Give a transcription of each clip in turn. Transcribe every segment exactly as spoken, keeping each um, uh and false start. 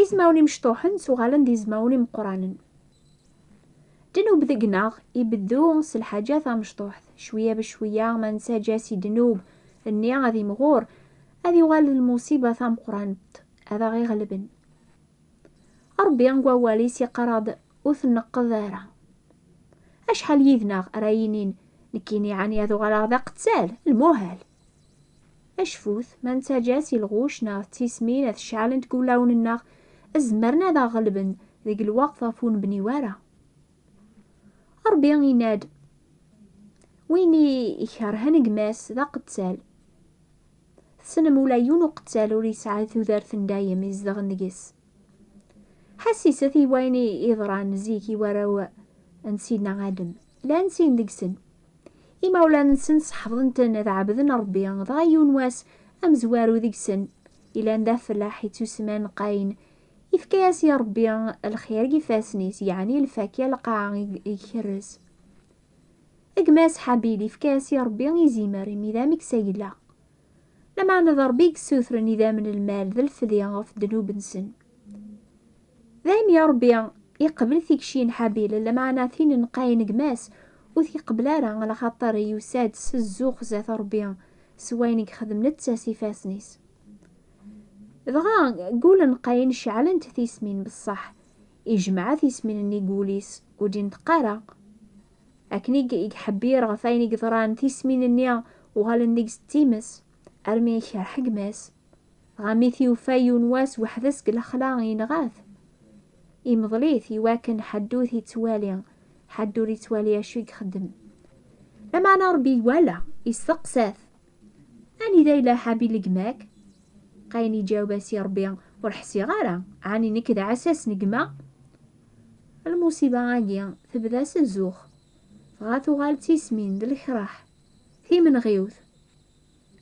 Izmawen imecṭuḥen ttuɣalen d izmawen imeqqranen. Ddnub deg-neɣ ibeddu s lḥaǧa tamecṭuḥt, cwiya becwiya ma nettaǧa si ddnub-nni ad imɣur, ad yuɣal d lmuṣiba tameqqrant, ad aɣ-iɣelben. Ṛebbi deg wawal-is iqqar-aɣ-d ur tneqqed ara. Acḥal yid-neɣ ara yinin, nekkini ɛni ad uɣaleɣ d aqettal? Lmuhal! Acfut ma nettaǧa si lɣuc neɣ d tismin ad ceɛlent deg wulawen-nneɣ, zemren ad aɣ-ɣelben deg lweqt ɣef ur nebni wara. Ṛebbi yenna-d, win i ikerhen gma-s d aqettal. Tessnem ula yiwen uqettal ur yesɛi tudert n dayem izedɣen deg-s. Ḥassiset i wayen i yeḍran zik i warraw n Sidna Adem. Llan sin deg-sen. Imawlan-nsen seḥḍen-ten ad ɛebden Ṛebbi, dɣa yiwen wass amezwaru deg-sen, ilan d afellaḥ ittusemman Qayen, ifka-yas i Ṛebbi lxir deg ifassen-is, yeɛni lfakya lqaɛa i ikerrez. Gma-s Ḥabil ifka-yas i Ṛebbi izimer imi d ameksa yella. Lameɛna d Ṛebbi i yessutren idammen n lmal d lefdi ɣef ddnub-nsen. Daymi Ṛebbi iqbel tikci n Ḥabil, lameɛna tin n Qayen gma-s ur t-iqbel ara, alaxaṭer yusa-d s zzux zdat Ṛebbi s wayen i yexdem netta s ifassen-is. Dɣa gul n Qayen ceɛlent tismin, beṣṣeḥ ijmeɛ tismin-nni deg wul-is, ur d-inṭeq ara. Akken i i iḥebbir ɣef wayen i yeḍran, tismin-nni uɣalen deg-s d times, armi ikerḥ gma-s. Dɣa mi t-yufa yiwen wass weḥd-s deg lexla, yenɣa-t. Imḍel-it iwakken ḥedd ur t-ittwali, ḥedd ur ittwali acu i ixeddem. Lameɛna Ṛebbi iwala, isteqsa-t, anida yella Ḥabil gma-k? Qayen iǧaweb-as i Ṛebbi, ur ḥsiɣ ara, ɛni nekk d aɛessas n gma? Lmuṣiba-agi tebda s zzux, dɣa tuɣal d tismin d lekraḥ, timenɣiwt.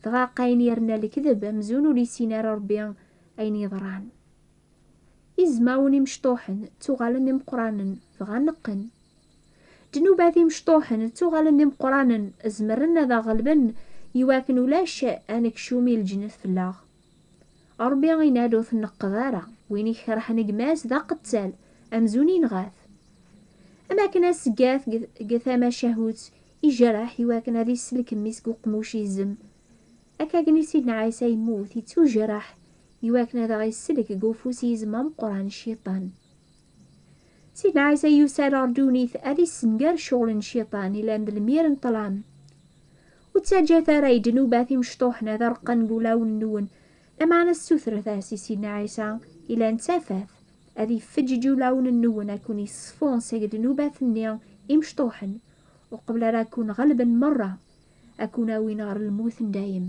Dɣa Qayen yerna lekdeb amzun ur yessin ara Ṛebbi ayen yeḍran. Izmawen imecṭuḥen ttuɣalen d imeqqranen, dɣa neqqen. Ddnubat imecṭuḥen ttuɣalen d imeqqranen, zemren ad aɣ-ɣelben iwakken ulac anekcum i lǧennet fell-aɣ. Ṛebbi yenna-d ur tneqqed ara, win ikerhen gma-s d aqettal, amzun inɣa-t. Am akken aseggat deg tamacahut ijerreḥ iwakken ad isellek mmi-s deg uqmuc izem, akka akken i Sidna Ɛisa yemmut, ittujerreḥ iwakken ad aɣ-isellek deg ufus yizem ameqqran, Cciṭan. Sidna Ɛisa yusa-d ɣer ddunit ad issenger ccɣel n Cciṭan ilan d lmir n ṭṭlam. Ur ttaǧǧat ara i ddnubat imecṭuḥen ad reqqen deg wulawen-nwen, lameɛna ssutret-as i Sidna Ɛisa ilan d tafat, ad ifeǧǧeǧ ulawen-nwen ad ken-iṣfu seg ddnubat-nni imecṭuḥen, uqbel ara ken-ɣelben merra, ad ken-awin ɣer lmut n dayem.